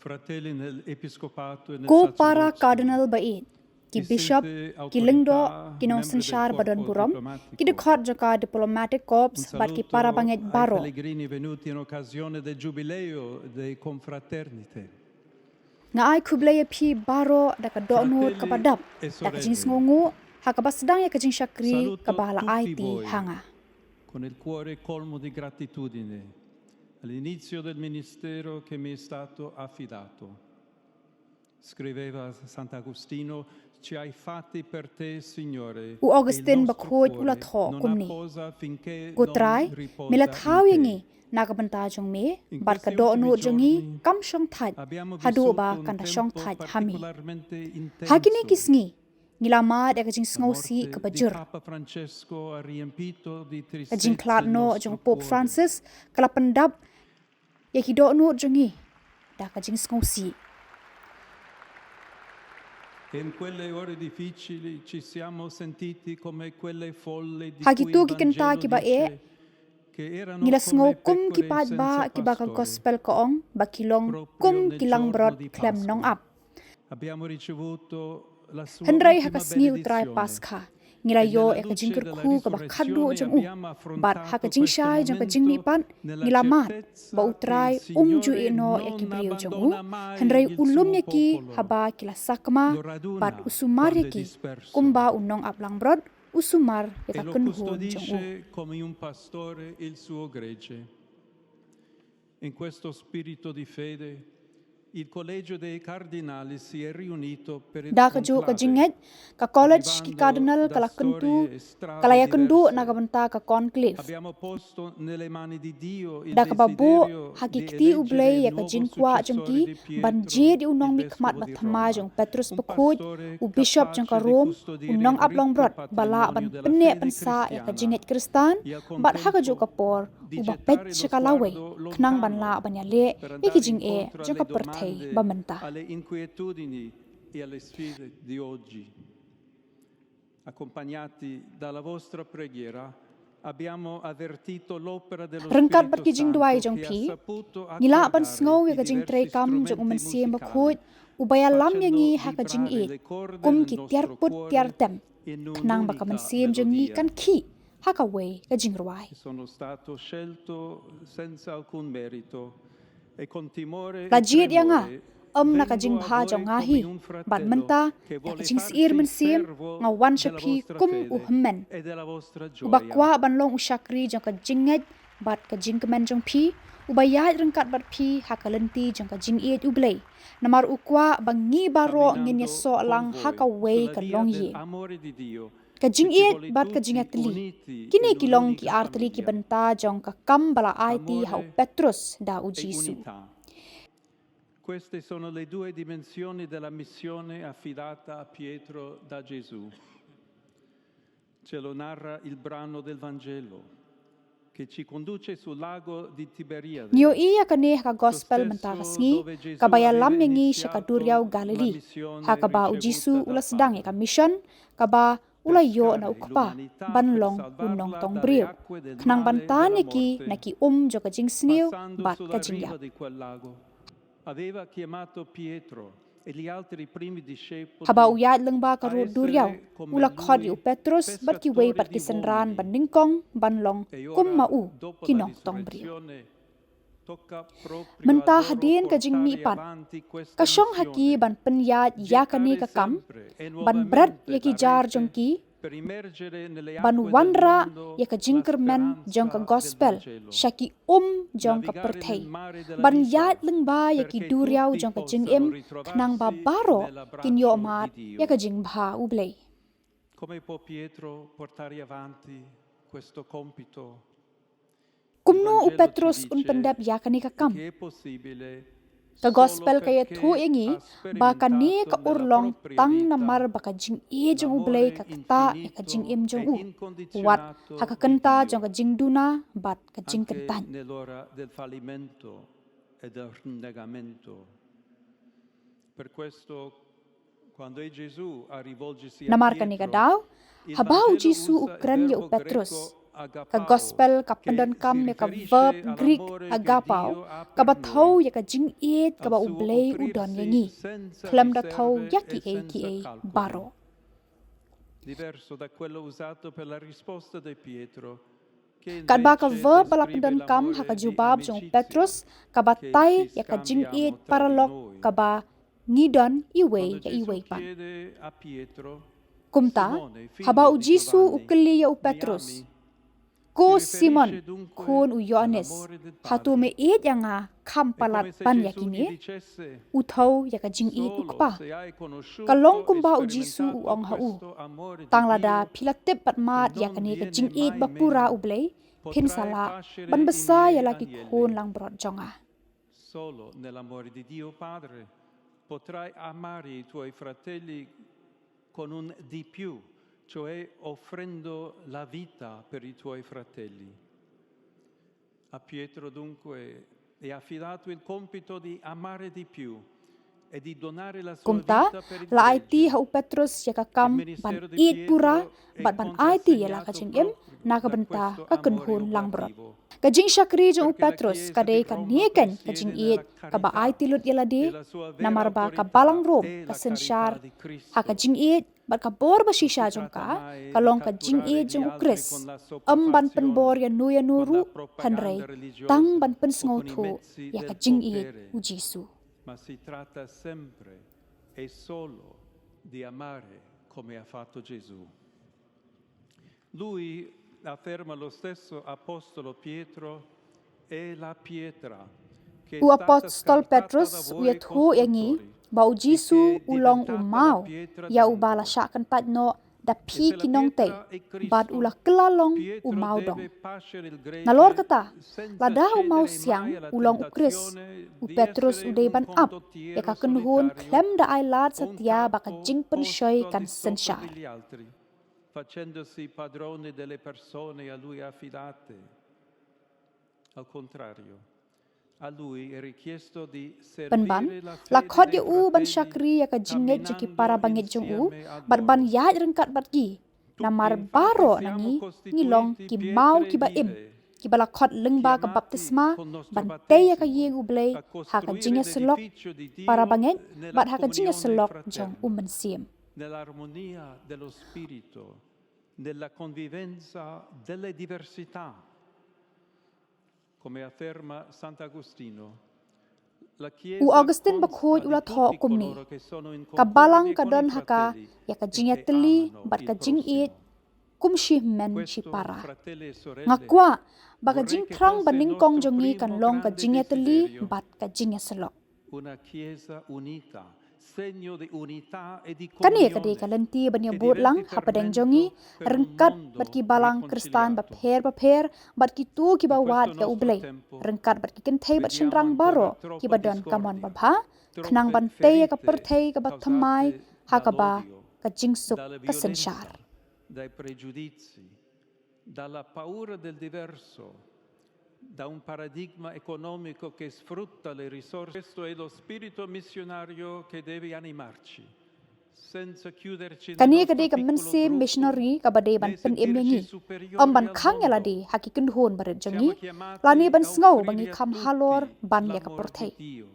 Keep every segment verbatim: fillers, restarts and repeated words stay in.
Fratelli nell'Episcopato e nel Ko para Sacerdozio, Cardinal ba ïeit, ki bishop, ki lyngdoh, ki nongsynshar ba don burom, ki dkhot jong ka diplomatic corps bad ki para bangeit baroh. Pellegrini venuti in occasione del Giubileo dei Confraternite. Nga ai khublei ïa phi baroh da ka dohnud kaba dap, da ka jingsngewnguh, ha kaba sdang ïa ka jingshakri kaba la aiti ha nga. Con il cuore colmo di gratitudine all'inizio del ministero che mi è stato affidato. Scriveva Sant'Agostino, "Ci hai fatti per te, Signore, e il nostro cuore non ha posa finché non riposa." U Augustine Bakhuid u la thoh kumne: Ko Trai, me la thaw ïa ngi na ka bynta jong me, bad ka dohnud jong ngi kam shong thait haduh ba kan da shong thait ha me. Ha kine ki sngi ngi la mad ïa ka jingsngewsih kaba jur. Ka jingkhlad noh jong u Pope Francis ka la pyndap ïa ki dohnud jong ngi da ka jingsngewsih. In quelle ore difficili ci siamo sentiti come quelle folle di cui il Vangelo dice che erano come pecore senza pastor. Ha kito ki kynta kiba eh, ngi la sngew kum ki paidbah kiba ka gospel ka ong ba ki long kum ki langbrot khlem nongap. Hynrei ha ka sngi u Trai Paskha ngi la ïoh ïa ka jingkyrkhu kaba khatduh jong u, bad ha ka jingshai jong ka jingmihpat ngi la mad ba u Trai um ju ïehnoh ïa ki briew jong u, hynrei u lum ïa ki haba ki la sakma, bad u sumar ïa ki kumba u nongap langbrot u sumar ïa ka kynhun jong u. In questo spirito di fede, il Collegio dei Cardinali si è riunito per il conclave. Da kajuh ka jingngeit, ka College ki Cardinal ka la kyntu, ka la ïakynduh na ka bynta ka conclave. Abbiamo posto nelle mani di Dio il desiderio di eleggere il nuovo successore di Pio dodicesimo. Da kaba buh ha ki kti U Blei ïa ka jingkwah jong ki ban jied ïa u nongmihkhmat ba thymmai jong u Petrus Bakhuid, u Bishop jong ka Rome, u nongap langbrot ba lah ban pynneh pynsah ïa ka jingngeit Khristan, bad ha kajuh ka por uba peit sha ka lawei, khnang ban lah ban ïaleh ïa ki jingeh jong ka pyrthei ba mynta. Accompagnati dalla vostra preghiera, abbiamo avvertito l'opera dello Spirito Santo che ha saputo accomunare diversi strumenti. Ryngkat bad ki jingduwai jong phi, ngi lah ban sngew ïa ka jingtreikam jong u Mynsiem Bakhuid, uba ïalam ïa ngi ha ka jingïeit kum ki tiar put tiar tem, khnang ba ka mynsiem jong ngi kan khih ha kawei ka jingrwai. Sono stato scelto senza alcun merito e con timore e tremore. La jied ïa nga, ym na ka jingbha jong nga hi, bad mynta, da ka jingsyier mynsiem, nga wan sha phi kum u hynmen, uba kwah ban long u shakri jong ka jingngeit bad ka jingkmen jong phi, uba ïaid ryngkat bad phi ha ka lynti jong ka jingïeit U Blei. Namar u kwah ba ngi baroh ngin ïasoh lang ha kawei ka longïing. Ka jingïeit bad ka jingïatylli, kine ki long ki artylli ki bynta jong ka kam ba la aiti ha u Petrus da u Jisu. Queste sono le due dimensioni della missione affidata a Pietro da Gesù. Ce lo narra il brano del Vangelo che ci conduce sul lago di Tiberiade. Ngi ïohi ïa kane ha ka gospel mynta ka sngi, kaba ïalam ïa ngi sha ka duriaw Galili, ha kaba u Jisu u la sdang ïa ka mission, kaba u la ïoh na u Kpa ban long u nongtong briew, khnang ban tan ïa ki na ki um jong ka jingsniew bad ka jingïap. Aveva chiamato Pietro e gli altri primi discepoli. Haba u ïaid lyngba ka rud duriaw, u la khot ïa u Petrus bad kiwei pat ki synran ba nyngkong ban long kum ma u, ki nongtong briew. Mynta hadien ka jingmihpat, ka shong ha ki ban pynïaid ïa kane ka kam, ban bret ïa ki jar jong ki, ban wanrah ïa ka jingkyrmen jong ka gospel sha ki um jong ka pyrthei, ban ïaid lyngba ïa ki duriaw jong ka jingim, khnang ba baroh kin ïoh mad ïa ka jingbha U Blei. Come può Pietro portare avanti questo compito? Kumno u Petrus un pyndep ïa kane ka kam? Ka gospel ka ïathuh ïa ngi ba kane ka urlong tang namar ba ka jingïeit jong U Blei ka ktah ïa ka jingim jong u, wat ha ka kynta jong ka jingduna bad ka jingkyntait. Namar kane ka daw, haba u Jisu u kren ïa u Petrus, Ka gospel ka pyndonkam ïa ka verb Greek agapao, kaba thew ïa ka jingïeit kaba U Blei u don ïa ngi, khlem da thew ïa kiei kiei baroh. Katba ka verb ba la pyndonkam ha ka jubab jong u Petros ka batai ïa ka jingïeit paralok kaba ngi don iwei ïa iwei pat. Kumta, haba U Jisu u kylli ïa u Petros, "Ko Simon, khun u Ïoannis, hato me ïeit ïa nga kham palat ban ïa kine?" U thew ïa ka jingïeit u Kpa. Ka long kumba U Jisu u ong ha u, "Tang lada phi la tip bad mad ïa kane ka jingïeit ba pura U Blei, phin sa lah ban bsa ïa la ki khun langbrot jong nga." Solo nell'amore di Dio Padre potrai amare i tuoi fratelli con un di più, cioè offrendo la vita per i tuoi fratelli. A Pietro dunque è affidato il compito di amare di più e di donare la sua Kumta, vita per il la aiti gregge. Ha u Petros ïa ka kam ban ïeit pura bad ban aiti ïa la ka jingim na ka bynta ka kynhun langbrot. Ka jingshakri jong u Petros ka dei kane kan ka jingïeit kaba aiti lut ïa lade, namar ba ka balang Rom ka synshar ha ka jingïeit bad ka bor ba shisha jong ka ka long ka jingïeit jong u Khrist, ym ban pynbor ïano ïano ruh, hynrei tang ban pynsngewthuh ïa ka jingïeit u Jisu. Ma si tratta sempre e solo di amare come ha fatto Gesù. Lui, afferma lo stesso apostolo Pietro, è la pietra che è U stata Apostol scartata Petros da u voi ïathuh ïa ngi costruttori, ba u Jisu e che è u long u diventata maw la pietra ïa uba la d'angolo. Shah kyntait noh da phi ki nongtei, bad u la kylla long u maw dong. Nalor kata, lada u maw siang u long u Khrist, u Petros u dei ban ap ïa ka kynhun khlem da ai lad satia ba ka jingpynshoi kan synshar. Facendosi padrone delle persone a lui affidate. Al contrario, a lui è richiesto di Pynban, servire la la fede khot dei ïa u ban fratelli, shakri ïa ka jingngeit jong ki camminando para bangeit jong u insieme ad bad ban loro. ïaid ryngkat bad ki. Namar baroh na ngi ngi long ki maw kiba im, kiba la khot lyngba ka baptisma ban tei ïa ka ïing U Blei ha ka jingïasyllok para bangeit bad ha ka jingïasyllok jong U Mynsiem. Nell'armonia dello spirito, nella convivenza delle diversità. Come afferma Sant'Agostino, la Chiesa U Augustin Bakhuid u la thoh kumne, ka balang ka don ha ka ïa ka jingïatylli bad ka jingïeit kum shi hynmen shi para. Nga kwah ba ka jingthrang ba nyngkong jong ngi kan long ka jingïatylli bad ka jingïasyllok. Una Chiesa unita, segno di unità e di Kane ka dei ka lynti ban ïabud lang hapdeng jong ngi ryngkat bad ki balang Khristan bapher bapher bad kito kiba wad ïa U Blei, ryngkat bad ki kynthei bad shynrang baroh kiba don ka mon babha, khnang ban tei ïa ka pyrthei kaba thymmai ha kaba ka jingsuk ka synshar. Dai pregiudizi, dalla paura del diverso, da un paradigma economico che sfrutta le risorse. Questo è lo spirito missionario che deve animarci. Senza chiuderci nel Kane ka dei nostro ka piccolo mynsiem gruppo, missionary kaba dei ban né pynim ïa ngi, sentirci superiori ym ban al khang ïa lade mondo. Ha ki kynhun barit jong ngi, Siamo chiamati lane ban a sngew ba offrire ngi a kham tutti halor ban ïa ka l'amore pyrthei. di Dio.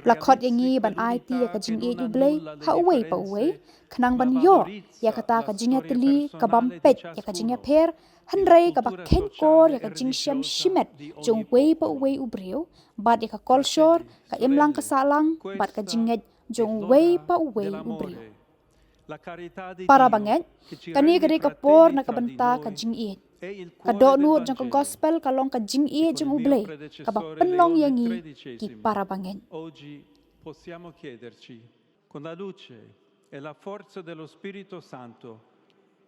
La khot ïa ngi ban aiti ïa ka jingïeit U Blei ha uwei pa uwei, khnang ban ïoh ïa kata ka jingïatylli ka bym peit ïa ka jingïapher, hynrei kaba kheiñ kor ïa ka jingshem shimet jong uwei pa uwei u briew, bad ïa ka kolshor, ka imlang ka sahlang bad ka jingngeit jong uwei pa uwei u briew. Para bangeit, kane ka dei ka por na ka bynta ka jingïeit. Ka dohnud jong ka gospel ka long ka jingïeit jong U Blei kaba pynlong ïa ngi ki para bangeit. Oggi possiamo chiederci, con la luce e la forza dello Spirito Santo,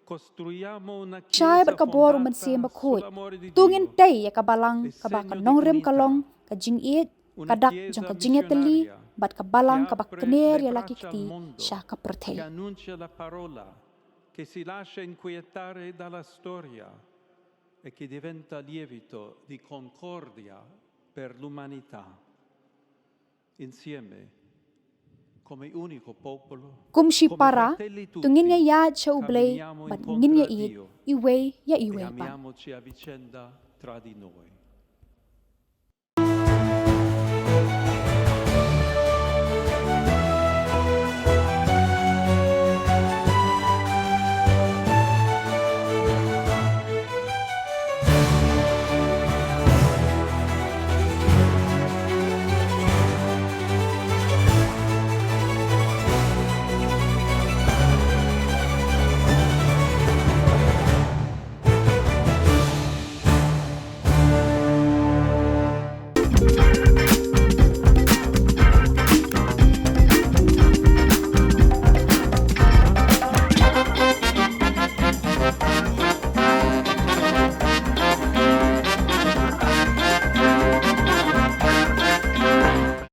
costruiamo una Shai bad chiesa ka bor U fondata Mynsiem sul Bakhuid, amore di to ngin Dio, tei ïa ka balang kaba ka nongrim ka long ka jingïeit, ka dak jong ka jingïatylli bad ka balang kaba kner ïa la ki kti sha ka pyrthei. Che annuncia la parola, che si lascia inquietare dalla storia e che diventa lievito di concordia per l'umanità. Insieme, Kum shipara, to ngin ïaïad sha U Blei bad ngin ïaieit iwei ïa iwei pat.